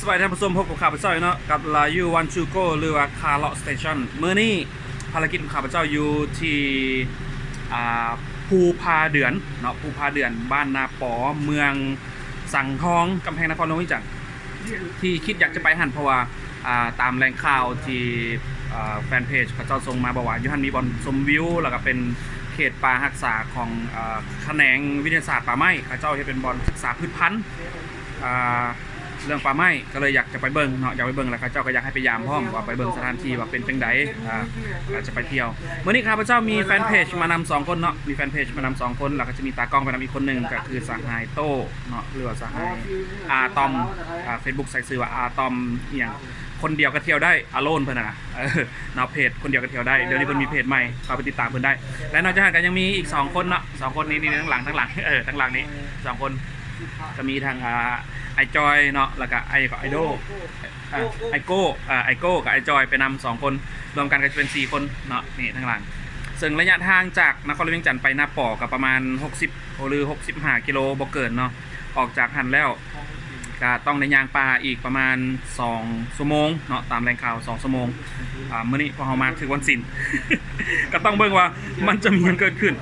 ສະບາຍດີທ່ານຜູ້ຊົມ, ພົບກັບຂ້າພະເຈົ້າເນາະ ກັບ Laa Yu Want To Go ຫຼືວ່າ Car Log Station. ມື້ນີ້ພາລະກິດຂອງຂ້າພະເຈົ້າຢູ່ທີ່ ອ່າ ພູຜາເດືອນເນາະ, ພູຜາເດືອນ ບ້ານນາປໍ ເມືອງສັງທອງ ກຳແພງນະຄອນຫຼວງວຽງຈັນ ທີ່ຄິດຢາກຈະໄປຫັ້ນ ເພາະວ່າ ອ່າ ຕາມແຫຼ່ງຂ່າວທີ່ ອ່າ ແຟນເພຈເຂົາເຈົ້າສົ່ງມາ ບອກວ່າຢູ່ຫັ້ນມີບ່ອນຊົມວິວ ແລ້ວກໍເປັນເຂດປ່າຮັກສາຂອງ ອ່າ ຂະແໜງວິທະຍາສາດປ່າໄມ້, ເຂົາເຈົ້າເຮັດເປັນບ່ອນສຶກສາພືດພັນ ອ່າ ເລື່ອງປ່າໄມ້ ກໍເລີຍຢາກຈະໄປເບິ່ງເນາະ, ຢາກໄປເບິ່ງ ແລ້ວເຂົາເຈົ້າກໍຢາກໃຫ້ໄປຢາມພ້ອມ ວ່າໄປເບິ່ງສະຖານທີ່ວ່າເປັນຈັ່ງໃດ ອ່າ ກໍຈະໄປທ່ຽວ. ມື້ນີ້ຂ້າພະເຈົ້າມີແຟນເພຈມານຳສອງຄົນເນາະ, ມີແຟນເພຈມານຳສອງຄົນ ແລ້ວກໍຈະມີຕາກ້ອງໄປນຳອີກຄົນໜຶ່ງ ກໍຄືສະຫາຍໂຕ້ເນາະ ຫຼືວ່າສະຫາຍອາຕອມ, ອ່າ ເຟສບຸກໃສ່ຊື່ວ່າອາຕອມອີ່ຫຍັງ ຄົນດຽວກໍທ່ຽວໄດ້ ອາໂລນ ເພິ່ນນະ ເນາະ, ເພຈຄົນດຽວກໍທ່ຽວໄດ້. ດຽວນີ້ເພິ່ນມີເພຈໃໝ່ ເຂົ້າໄປຕິດຕາມເພິ່ນໄດ້. ແລະນອກຈາກນັ້ນກໍຍັງມີອີກສອງຄົນເນາະ, ສອງຄົນນີ້ ນີ້ທາງຫຼັງ, ທາງຫຼັງ ເອີ ທາງຫຼັງນີ້ສອງຄົນ ກໍມີທັງ ອ່າ ອ້າຍຈ່ອຍເນາະ ແລ້ວກໍອ້າຍ ກໍອ້າຍໂດ ອ່າ ອ້າຍໂກ້ ອ່າ ອ້າຍໂກ້ກັບອ້າຍຈ່ອຍໄປນຳສອງຄົນ, ລວມກັນກໍຈະເປັນສີ່ຄົນເນາະ ນີ້ທາງຫຼັງ. ເຊິ່ງໄລຍະທາງຈາກນະຄອນຫຼວງວຽງຈັນໄປນາປໍກໍປະມານຫົກສິບ ຫຼື ຫົກສິບຫ້າກິໂລ ບໍ່ເກີນເນາະ. ອອກຈາກຫັ້ນແລ້ວ ກະຕ້ອງໄດ້ຍ່າງປ່າອີກປະມານສອງຊົ່ວໂມງເນາະ, ຕາມແຫຼ່ງຂ່າວສອງຊົ່ວໂມງ. ອ່າ ມື້ນີ້ພວກເຮົາມາຖືກວັນສິນ ກໍຕ້ອງເບິ່ງວ່າມັນຈະມີຫຍັງເກີດຂຶ້ນ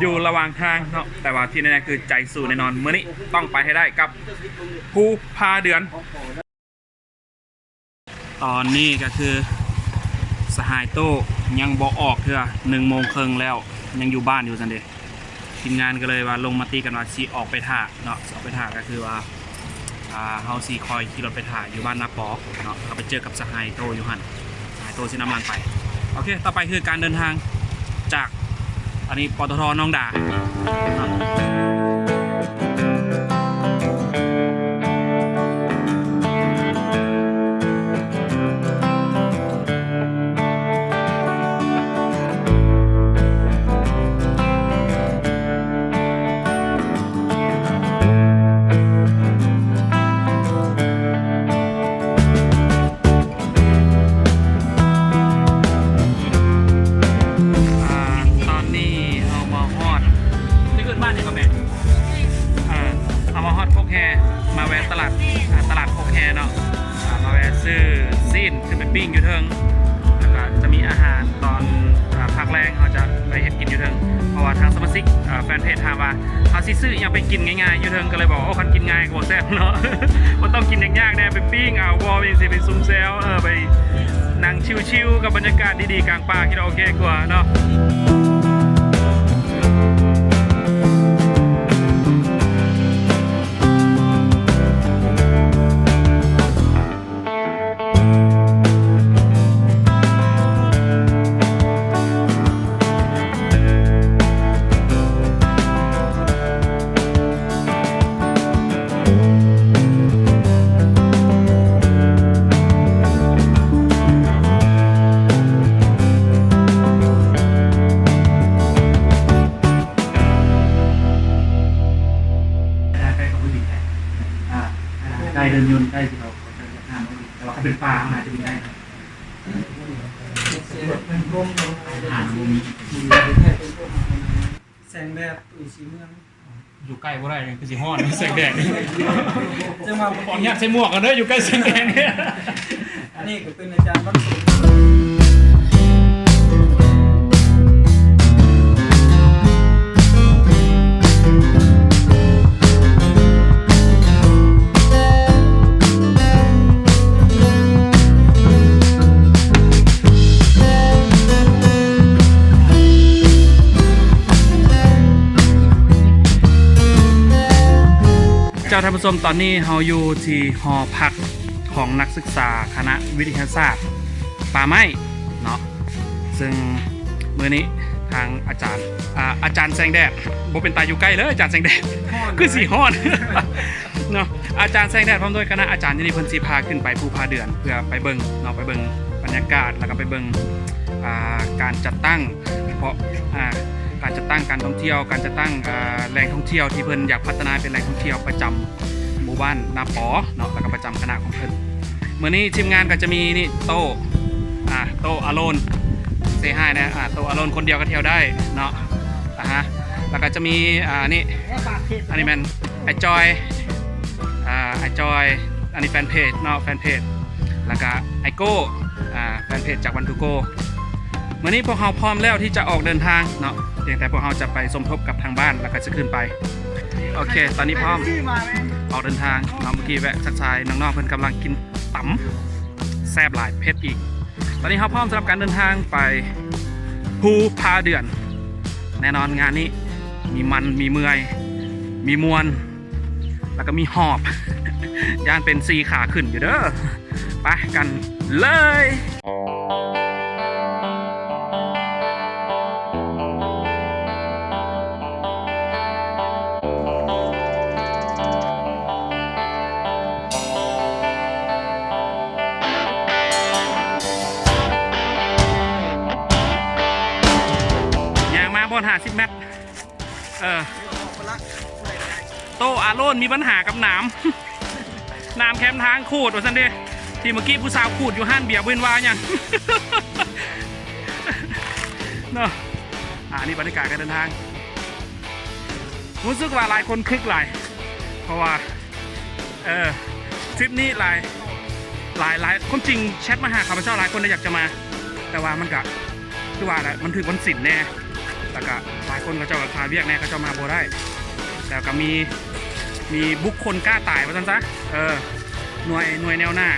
ຢູ່ລະຫວ່າງທາງເນາະ, ແຕ່ວ່າທີ່ແນ່ໆຄືໃຈສູ້ແນ່ນອນ, ມື້ນີ້ຕ້ອງໄປໃຫ້ໄດ້ກັບພູຜາເດືອນ. ຕອນນີ້ກໍຄືສະຫາຍໂຕ້ຍັງບໍ່ອອກເທື່ອ, ໜຶ່ງໂມງເຄິ່ງແລ້ວ ຍັງຢູ່ບ້ານຢູ່ຊັ້ນເດ. ທີມງານກໍເລີຍວ່າລົງມະຕິກັນວ່າຊິອອກໄປຖ້າເນາະ, ຊິອອກໄປຖ້າກໍຄືວ່າ ອ່າ ເຮົາຊິຄອຍຂີ່ລົດໄປຖ້າຢູ່ບ້ານນາປໍເນາະ, ແລ້ວກໍໄປເຈີກັບສະຫາຍໂຕ້ຢູ່ຫັ້ນ, ສະຫາຍໂຕ້ຊິນຳຫຼັງໄປ. ໂອເຄ ຕໍ່ໄປຄືການເດີນທາງຈາກ ອັນນີ້ ປຕທ ໜອງດາ. ອ່າ ຕອນນີ້ເຮົາມາຮອດ ນີ້ຄືບ້ານຫຍັງກໍແມ່? ເອີ ເຮົາມາຮອດໂຄກແຮ່ ມາແວ່ຕະຫຼາດ ອ່າ ຕະຫຼາດໂຄກແຮ່ເນາະ, ອ່າ ມາແວ່ຊື້ຊີ້ນຂຶ້ນໄປປີ້ງຢູ່ເທິງ, ແລ້ວກໍຈະມີອາຫານຕອນ ອ່າ ພັກແລງ ເຮົາຈະໄປເຮັດກິນຢູ່ເທິງ ເພາະວ່າທາງສະມາຊິກ ອ່າ ແຟນເພຈຖາມວ່າ ເຮົາຊິຊື້ອີ່ຫຍັງໄປກິນງ່າຍໆຢູ່ເທິງ, ກໍເລີຍບອກວ່າ ໂອ້ ຄັນກິນງ່າຍກໍບໍ່ແຊບເນາະ, ບໍ່ຕ້ອງກິນຍາກໆແດ່, ໄປປີ້ງເອົາບໍ່ ຈັ່ງຊີ້ ໄປຊຸມແຊວ ເອີ ໄປນັ່ງຊິວໆກັບບັນຍາກາດດີໆກາງປ່າ ຄິດວ່າໂອເຄກວ່າເນາະ. ໃກ້ເດີ່ນຍົນ ໃກ້ຊິເຂົ້າ ແຕ່ວ່າຄັນເປັນປ່າ ມັນອາດຈະບິນໄດ້. ແສງແດດ ອຸຍສີເມືອງ ຢູ່ໃກ້ບໍ່ໄດ້ ຄືຊິຮ້ອນ ແສງແດດ. ຈັ່ງວ່າ ຂໍອະນຸຍາດໃສ່ໝວກກ່ອນເດີ ຢູ່ໃກ້ແສງແດດ. ອັນນີ້ກໍເປັນອາຈານວັນສຸກ. ເຈົ້າ ທ່ານຜູ້ຊົມ, ຕອນນີ້ເຮົາຢູ່ທີ່ຫໍພັກຂອງນັກສຶກສາຄະນະວິທະຍາສາດປ່າໄມ້ເນາະ, ເຊິ່ງມື້ນີ້ທາງອາຈານ ອາ ອາຈານແສງແດດ ບໍ່ເປັນຕາຢູ່ໃກ້ເລີຍ ອາຈານແສງແດດ ຮ້ອນ ຄືຊິຮ້ອນເນາະ. ອາຈານແສງແດດພ້ອມດ້ວຍຄະນະອາຈານຢູ່ນີ້ ເພິ່ນຊິພາຂຶ້ນໄປພູຜາເດືອນ ເພື່ອໄປເບິ່ງເນາະ, ໄປເບິ່ງບັນຍາກາດ ແລ້ວກໍໄປເບິ່ງ ອ່າ ການຈັດຕັ້ງ ເພາະ ອ່າ ການຈັດຕັ້ງການທ່ອງທ່ຽວ, ການຈັດຕັ້ງ ອ່າ ແຫຼ່ງທ່ອງທ່ຽວທີ່ເພິ່ນຢາກພັດທະນາເປັນແຫຼ່ງທ່ອງທ່ຽວປະຈຳໝູ່ບ້ານນາປໍເນາະ ແລ້ວກໍປະຈຳຄະນະຂອງເພິ່ນ. ມື້ນີ້ທີມງານກໍຈະມີນີ້ ໂຕ້ ອ່າ ໂຕ້ ອາໂລນ ເຊຮາຍແດ່ ອ່າ ໂຕ້ ອາໂລນ ຄົນດຽວກໍທ່ຽວໄດ້ເນາະ ອ່າຮະ ແລ້ວກໍຈະມີ ອ່າ ນີ້ ອັນນີ້ແມ່ນອ້າຍຈ່ອຍ ອ່າ ອ້າຍຈ່ອຍ ອັນນີ້ແຟນເພຈເນາະ ແຟນເພຈ ແລ້ວກະໄອໂກ້ ອ່າ ແຟນເພຈຈາກວັນທູໂກ. ມື້ນີ້ພວກເຮົາພ້ອມແລ້ວທີ່ຈະອອກເດີນທາງເນາະ ພຽງແຕ່ພວກເຮົາຈະໄປສົມທົບກັບທາງບ້ານ ແລ້ວກະຈະຂຶ້ນໄປ. ໂອເຄ ຕອນນີ້ພ້ອມອອກເດີນທາງເນາະ. ເມື່ອກີ້ແວະທັກທາຍນ້ອງໆ ເພິ່ນກຳລັງກິນຕຳ ແຊບຫຼາຍ ເຜັດອີກ. ຕອນນີ້ເຮົາພ້ອມສຳລັບການເດີນທາງໄປພູຜາເດືອນ. ແນ່ນອນງານນີ້ມີມັນ ມີເມື່ອຍ ມີມ່ວນ ແລ້ວກໍມີຫອບ ຢ້ານເປັນສີ່ຂາຂຶ້ນຢູ່ເດີ. ໄປກັນເລີຍ. ຍ່າງມາບ່ອນຫ້າສິບແມັດ ເອີ ໂຕອາໂລນມີບັນຫາກັບໜາມ ໜາມແຄມທາງຂູດວ່າຊັ້ນເດ. ທີ່ເມື່ອກີ້ຜູ້ສາວຂູດຢູ່ຮ້ານເບຍ ບໍ່ເຫັນວ່າຫຍັງເນາະ. ອ່າ ນີ້ບັນຍາກາດການເດີນທາງ ຮູ້ສຶກວ່າຫຼາຍຄົນຄຶກຫຼາຍ ເພາະວ່າ ເອີ ທຣິບນີ້ຫຼາຍ ຫຼາຍ ຫຼາຍ ຄວາມຈິງແຊັດມາຫາຂ້າພະເຈົ້າຫຼາຍຄົນ ຢາກຈະມາ ແຕ່ວ່າມັນກະ ຄືວ່າແຫຼະ ມັນຖືກວັນສິນແດ່ ແລ້ວກະຫຼາຍຄົນເຂົາເຈົ້າກະຄາວຽກແດ່ ເຂົາເຈົ້າມາບໍ່ໄດ້. ແລ້ວກະມີ ມີບຸກຄົນກ້າຕາຍວ່າຊັ້ນຊະ ເອີ ໜ່ວຍ ໜ່ວຍແນວໜ້າ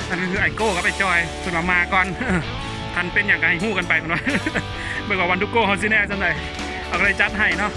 ນັ້ນກະຄືໄອໂກ້ກັບໄອຈອຍ ເພິ່ນວ່າມາກ່ອນ ຄັນເປັນຫຍັງກະໃຫ້ຮູ້ກັນໄປ ເພິ່ນວ່າ. ເບິ່ງວ່າວັນທູໂກເຮົາຊິແນ່ສ່ຳໃດ ເຮົາກະເລີຍຈັດໃຫ້ເນາະ.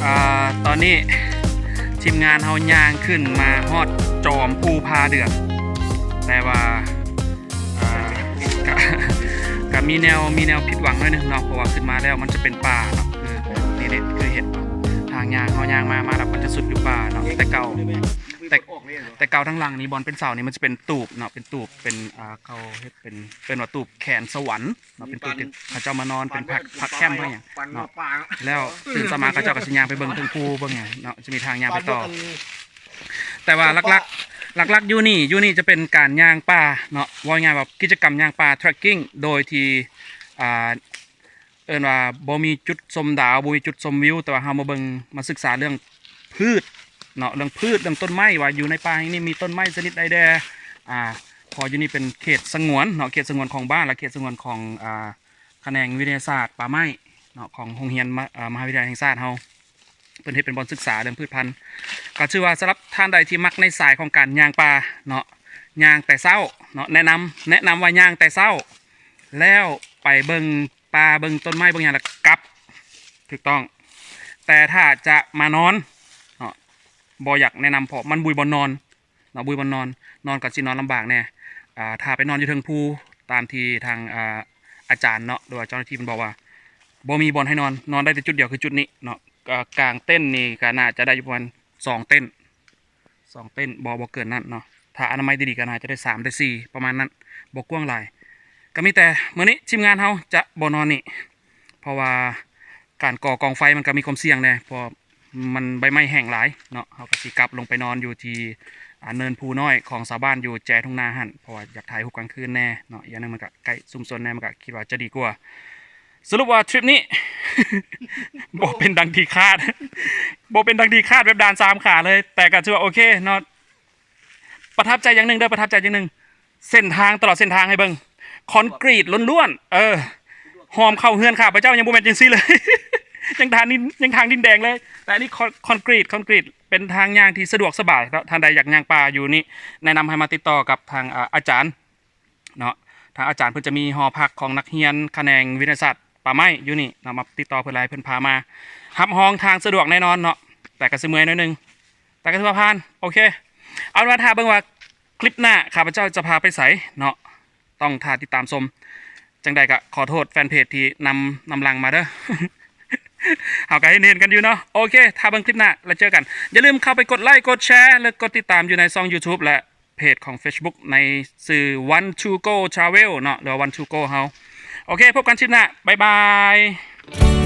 ອ່າ ຕອນນີ້ທີມງານເຮົາຍ່າງຂຶ້ນມາຮອດຈອມພູຜາເດືອນ ແຕ່ວ່າ ອ່າ ກະ ກະມີແນວ ມີແນວຜິດຫວັງໜ້ອຍໜຶ່ງເນາະ ເພາະວ່າຂຶ້ນມາແລ້ວມັນຈະເປັນປ່າເນາະ ຄືນີ້ເດ້ ຄືເຫັນທາງຍ່າງ ເຮົາຍ່າງມາ ມາແລ້ວມັນຈະສຸດຢູ່ປ່າເນາະ ແຕ່ເກົ່າ ແຕ່ ແຕ່ເກົ່າທາງຫຼັງນີ້ ບ່ອນເປັນເສົານີ້ ມັນຈະເປັນຕູບເນາະ ເປັນຕູບ ເປັນ ອ່າ ເຂົາເຮັດເປັນ ເອີ້ນວ່າຕູບແຄນສະຫວັນເນາະ ເປັນຕູບທີ່ເຂົາເຈົ້າມານອນ ເປັນພັກ ພັກແຄັມ ພັກຫຍັງເນາະ ແລ້ວຕື່ນເຊົ້າມາ ເຂົາເຈົ້າກໍຊິຍ່າງໄປເບິ່ງເທິງພູ ເບິ່ງຫຍັງເນາະ ຈະມີທາງຍ່າງໄປຕໍ່. ແຕ່ວ່າຫຼັກໆ ຫຼັກໆຢູ່ນີ້ ຢູ່ນີ້ຈະເປັນການຍ່າງປ່າເນາະ ເວົ້າງ່າຍວ່າກິດຈະກຳຍ່າງປ່າ trekking ໂດຍທີ່ ອ່າ ເອີ້ນວ່າບໍ່ມີຈຸດຊົມດາວ ບໍ່ມີຈຸດຊົມວິວ ແຕ່ວ່າເຮົາມາເບິ່ງ ມາສຶກສາເລື່ອງພືດເນາະ ເລື່ອງພືດ ເລື່ອງຕົ້ນໄມ້ ວ່າຢູ່ໃນປ່າແຫ່ງນີ້ມີຕົ້ນໄມ້ຊະນິດໃດແດ່ ອ່າ ເພາະຢູ່ນີ້ເປັນເຂດສະຫງວນເນາະ ເຂດສະຫງວນຂອງບ້ານ ແລະ ເຂດສະຫງວນຂອງ ອ່າ ຂະແໜງວິທະຍາສາດປ່າໄມ້ເນາະ ຂອງໂຮງຮຽນ ມະ ເອີ ມະຫາວິທະຍາໄລແຫ່ງຊາດເຮົາ ເພິ່ນເຮັດເປັນບ່ອນສຶກສາເລື່ອງພືດພັນ ກໍຖືວ່າສຳລັບທ່ານໃດທີ່ມັກໃນສາຍຂອງການຍ່າງປ່າເນາະ ຍ່າງແຕ່ເຊົ້າເນາະ ແນະນຳ ແນະນຳວ່າຍ່າງແຕ່ເຊົ້າ ແລ້ວໄປເບິ່ງປ່າ ເບິ່ງຕົ້ນໄມ້ ເບິ່ງຫຍັງ ແລ້ວກັບ ຖືກຕ້ອງ ແຕ່ຖ້າຈະມານອນເນາະ ບໍ່ຢາກແນະນຳ ເພາະມັນບໍ່ມີບ່ອນນອນ ເນາະ ບໍ່ມີບ່ອນນອນ ນອນກໍຊິນອນລຳບາກແດ່ ອ່າ ຖ້າໄປນອນຢູ່ເທິງພູ ຕາມທີ່ທາງ ອ່າ ອາຈານເນາະ ຫຼືວ່າເຈົ້າໜ້າທີ່ເພິ່ນບອກວ່າ ບໍ່ມີບ່ອນໃຫ້ນອນ ນອນໄດ້ແຕ່ຈຸດດຽວຄືຈຸດນີ້ເນາະ ກໍກາງເຕັນນີ້ກໍໜ້າຈະໄດ້ຢູ່ປະມານສອງເຕັນ ສອງເຕັນ ບໍ່ ບໍ່ເກີນນັ້ນເນາະ ຖ້າອະນາໄມດີໆກໍໜ້າຈະໄດ້ສາມໄດ້ສີ່ ປະມານນັ້ນ ບໍ່ກວ້າງຫຼາຍ ກໍມີແຕ່ມື້ນີ້ທີມງານເຮົາຈະບໍ່ນອນນີ້ ເພາະວ່າການກໍ່ກອງໄຟມັນກໍມີຄວາມສ່ຽງແດ່ ເພາະມັນໃບໄມ້ແຫ້ງຫຼາຍເນາະ ເຮົາກໍຊິກັບລົງໄປນອນຢູ່ທີ່ ອ່າ ເນີນພູນ້ອຍຂອງຊາວບ້ານຢູ່ແຈທົ່ງນາຫັ້ນ ເພາະວ່າຢາກຖ່າຍຮູບກາງຄືນແດ່ເນາະ ອີກຢ່າງໜຶ່ງມັນກໍໃກ້ຊຸມຊົນແດ່ ມັນກໍຄິດວ່າຈະດີກວ່າ. ສະຫຼຸບວ່າທຣິບນີ້ ບໍ່ເປັນດັ່ງທີ່ຄາດ ບໍ່ເປັນດັ່ງທີ່ຄາດ ແບບດ່ານສາມຂາເລີຍ ແຕ່ກໍຖືວ່າໂອເຄເນາະ ປະທັບໃຈຢ່າງໜຶ່ງເດີ ປະທັບໃຈຢ່າງໜຶ່ງ ເສັ້ນທາງ ຕະຫຼອດເສັ້ນທາງໃຫ້ເບິ່ງ ຄອນກຣີດລ້ວນໆ ເອີ ຫອມເຂົ້າເຮືອນຂ້າພະເຈົ້າ ຍັງບໍ່ແມ່ນຈັ່ງຊີ້ເລີຍ ຍັງທາງດິນ ຍັງທາງດິນແດງເລີຍ ແຕ່ອັນນີ້ຄອນ ຄອນກຣີດ ຄອນກຣີດ ເປັນທາງຍ່າງທີ່ສະດວກສະບາຍເນາະ ທ່ານໃດຢາກຍ່າງປ່າຢູ່ນີ້ ແນະນຳໃຫ້ມາຕິດຕໍ່ກັບທາງ ອາ ອາຈານ ເນາະ ທາງອາຈານເພິ່ນຈະມີຫໍພັກຂອງນັກຮຽນຂະແໜງວິທະຍາສາດປ່າໄມ້ຢູ່ນີ້ເນາະ ມາຕິດຕໍ່ເພິ່ນ ແລ້ວໃຫ້ເພິ່ນພາມາ ຮັບຮອງທາງສະດວກແນ່ນອນເນາະ ແຕ່ກໍຊິເມື່ອຍໜ້ອຍໜຶ່ງ ແຕ່ກໍຖືວ່າຜ່ານ ໂອເຄ ເອົາເປັນວ່າຖ້າເບິ່ງວ່າຄລິບໜ້າຂ້າພະເຈົ້າຈະພາໄປໃສເນາະ ຕ້ອງຖ້າຕິດຕາມຊົມ ຈັ່ງໃດກໍຂໍໂທດແຟນເພຈທີ່ນຳ ນຳຫຼັງມາເດີ ເຮົາກໍເຫັນໆກັນຢູ່ເນາະ ໂອເຄ ຖ້າເບິ່ງຄລິບໜ້າແລ້ວເຈີກັນ ຢ່າລືມເຂົ້າໄປກົດໄລ ກົດແຊ ແລະ ກົດຕິດຕາມຢູ່ໃນຊ່ອງ YouTube ແລະ ເພຈຂອງ Facebook ໃນຊື່ One to Go Travel ເນາະ ຫຼືວ່າ One to Go ເຮົາ ໂອເຄ ພົບກັນຄລິບໜ້າ ບາຍບາຍ.